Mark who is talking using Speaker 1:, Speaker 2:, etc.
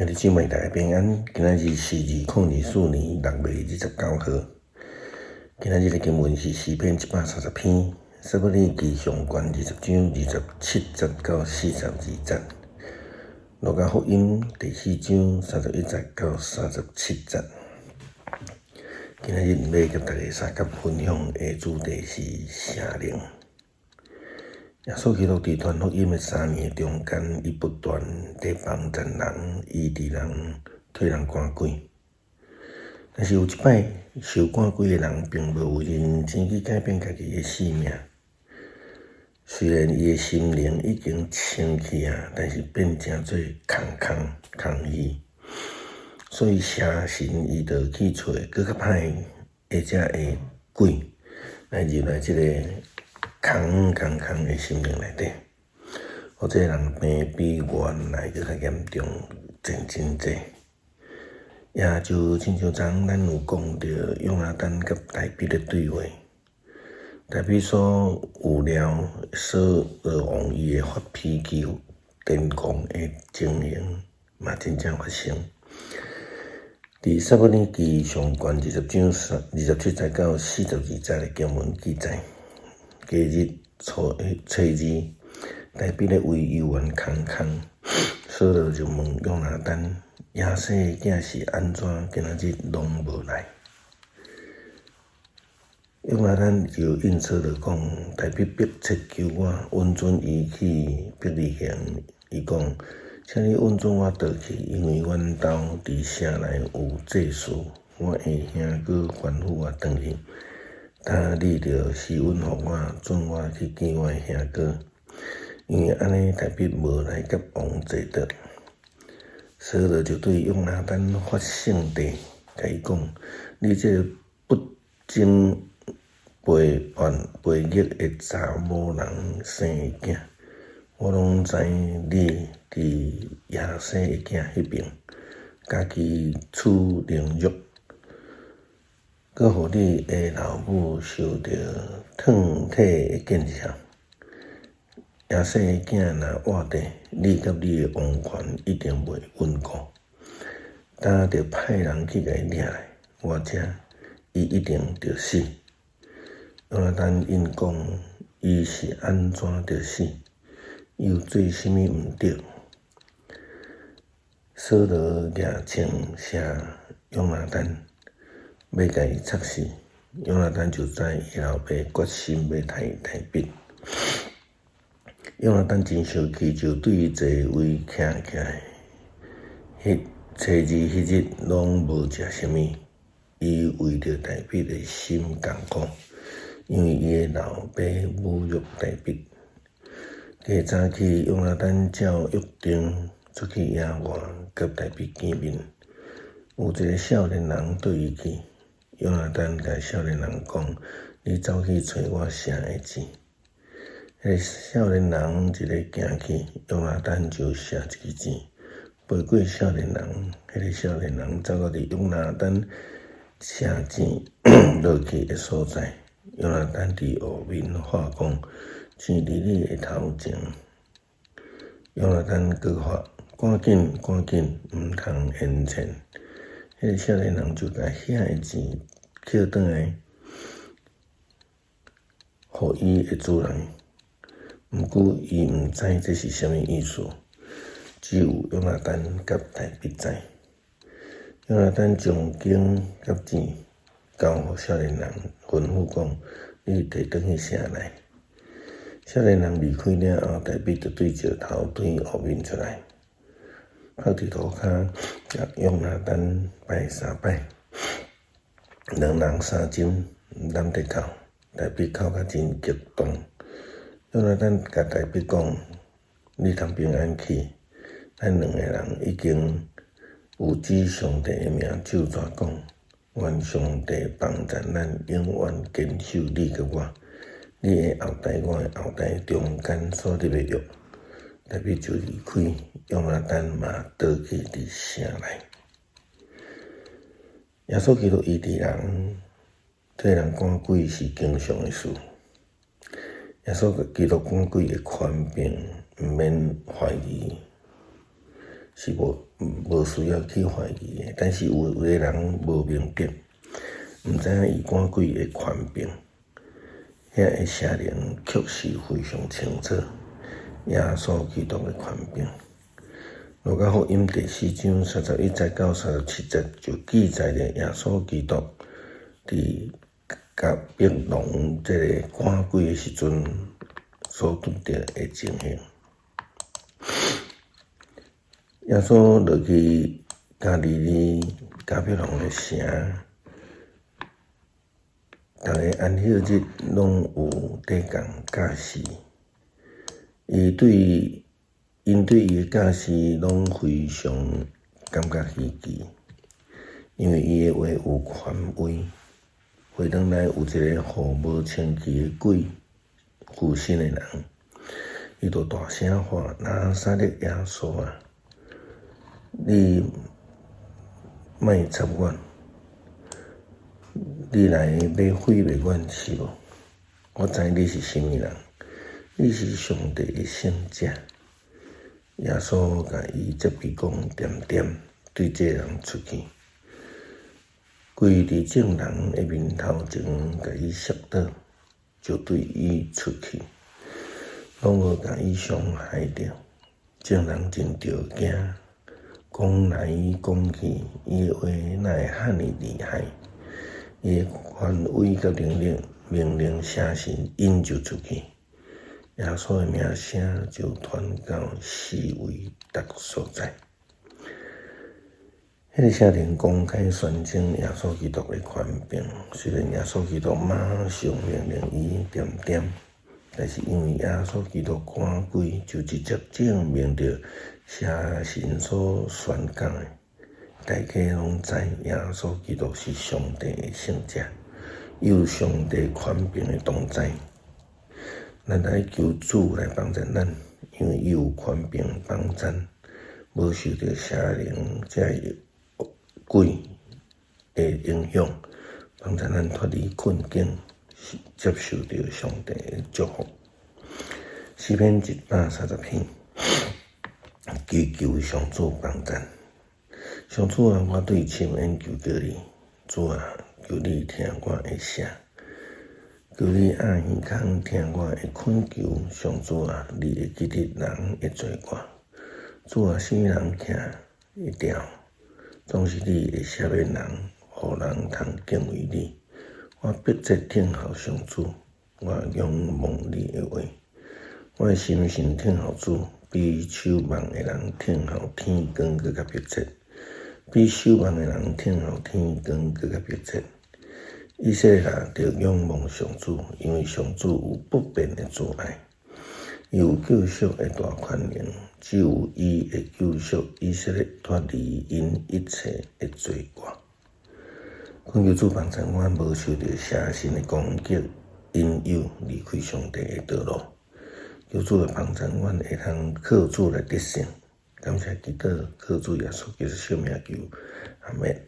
Speaker 1: 兄弟姊妹大家平安，今仔日是2024年6月29號。今仔日的經文是詩篇130篇，撒母耳記上卷20章27節到42節，路加福音第四章31節到37節。今仔日欲佮大家相佮分享的主題是聖靈。耶穌基督佇傳福音的3年中間，伊不斷佇幫助人、醫治人、替人趕鬼。但是有一擺，受趕鬼的人並無認真去改變家己的性命。雖然伊的心靈已經清氣啊，但是變成做空空空虛。所以邪神伊就去揣閣較歹的這个鬼來入來這個空空空的心靈內底，予這个人病比原來閣較嚴重，真真濟。也就親像昨昏咱有講著約拿單佮大衛的對話，大衛所有了掃羅王伊會發脾氣、癲狂的情形，嘛真正發生。佇撒母耳記上卷20章27節到42節的經文記載，隔日初初二，大衛咧為猶原空空，掃羅就問約拿單：耶西的囝是按怎今仔日攏無來？約拿單就應掃羅講：大衛迫切求我，允准伊去伯利恆。伊講：請你允准我倒去，因為阮兜佇城內有祭事，我的兄哥吩咐我轉去。今你著施恩予我，准我去見我的兄哥。因為按呢，大衛無來佮王坐桌。掃羅就對約拿單發性地，共伊講：你這個不忠背叛背逆的查某人生的囝，我攏知你佇耶西的囝彼爿，家己取凌辱，閣予你的老母受著褪體的見笑。耶西的囝若活著，你佮你的王權一定袂穩固。今著派人去共伊掠來，我這伊一定著死。約拿單應講，伊是按怎著死？伊有做啥物毋對？掃羅舉槍射約拿單，欲共伊插死。約拿單就知伊老爸決心欲刣大衛。約拿單真生氣，就對座位徛起來。彼初二彼日攏無食啥物，伊為著大衛的心艱苦，因為伊的老爸侮辱大衛。過早起，約拿單照約定出去野外，佮大衛見面。有一個少年人綴伊去，約拿單共少年人講：你走去揣我射的箭。彼個少年人一个行去，約拿單就射一支箭，飛過少年人。彼個少年人走到佇約拿單射箭落去的所在，約拿單佇後面喊講：箭佇你的頭前。約拿單閣喊：趕緊，趕緊，毋通延遲。彼個少年人就共遐个箭抾轉來，予伊的主人。毋過伊毋知這是啥物意思，只有約拿單佮大衛知。約拿單將弓佮箭交予少年人，吩咐講：你提轉去城內。少年人離開了後，大衛就對石頭堆後面出來，伏佇塗跤，共約拿單拜三拜，兩人衫襟攬得到，大衛哭甲真激動。約拿單共大衛講：你通平安去，咱兩个人已經有指上帝的名咒詛講，願上帝幫助咱，永遠堅守你佮我，你的後代，我的後代中間所立的約。大衛就離開，約拿單嘛倒去佇城內。耶穌基督醫治人，替人趕鬼是經常的事。耶穌基督趕鬼的權柄，毋免懷疑，是無無需要去懷疑的。但是有有个人無明白，毋知影伊趕鬼的權柄，遐个邪靈確實非常清楚耶穌基督的權柄。路加福音第四章三十一節到三十七節就記載著耶穌基督佇迦百農這个趕鬼的時陣所拄著的情形。耶穌落去加利利迦百農的城，逐个安息日攏有佇共教示。伊對𪜶對伊的教示攏非常感覺稀奇，因為伊的話有權威。會堂內有一個予無清氣的鬼附身的人，伊就大聲喊：拿撒勒耶穌啊！你莫插阮！你來欲毀滅阮是無？我知你是啥物人，你是上帝的聖者。耶穌共伊責備講：恬恬，對這人出去。鬼佇眾人的面頭前共伊嚇倒，就對伊出去，攏無共伊傷害著。眾人真著驚，講來講去，伊的話哪會遐爾厲害？伊的權威佮能力，命令邪神引就出去。耶穌的名聲就傳到四圍逐所在。彼个邪靈公開宣稱耶穌基督的權柄，雖然耶穌基督馬上命令伊恬恬，但是因為耶穌基督趕鬼，就直接證明著邪神所宣講的，大家攏知耶穌基督是上帝的聖者，有上帝權柄的同在。咱愛求主來幫助咱，因為伊有權柄幫咱，無受著邪靈這個鬼的影響，幫助咱脫離困境，接受著上帝的祝福。詩篇一百三十篇，祈求上主幫贊。上主啊，我對深淵求告你，主啊，求你聽我的聲，求你掩耳孔聽我的懇求。上主啊，你會記得人的罪過。主啊，啥物人徛會牢？總是你會赦免人，予人通敬畏你。我迫切等候上主，我仰望你的話。我的心神等候主，比守望的人等候天光閣較迫切，比守望的人等候天光閣較迫切。以色列人著仰望上主，因為上主有不變的慈愛，伊有救贖的大權能，只有伊會救贖以色列脫離𪜶一切的罪過。懇求主幫助阮，無受著邪神的攻擊、引誘，離開上帝的道路。求主來幫助阮，會通靠主來得勝。感謝基督，靠主耶穌基督聖名求，阿們。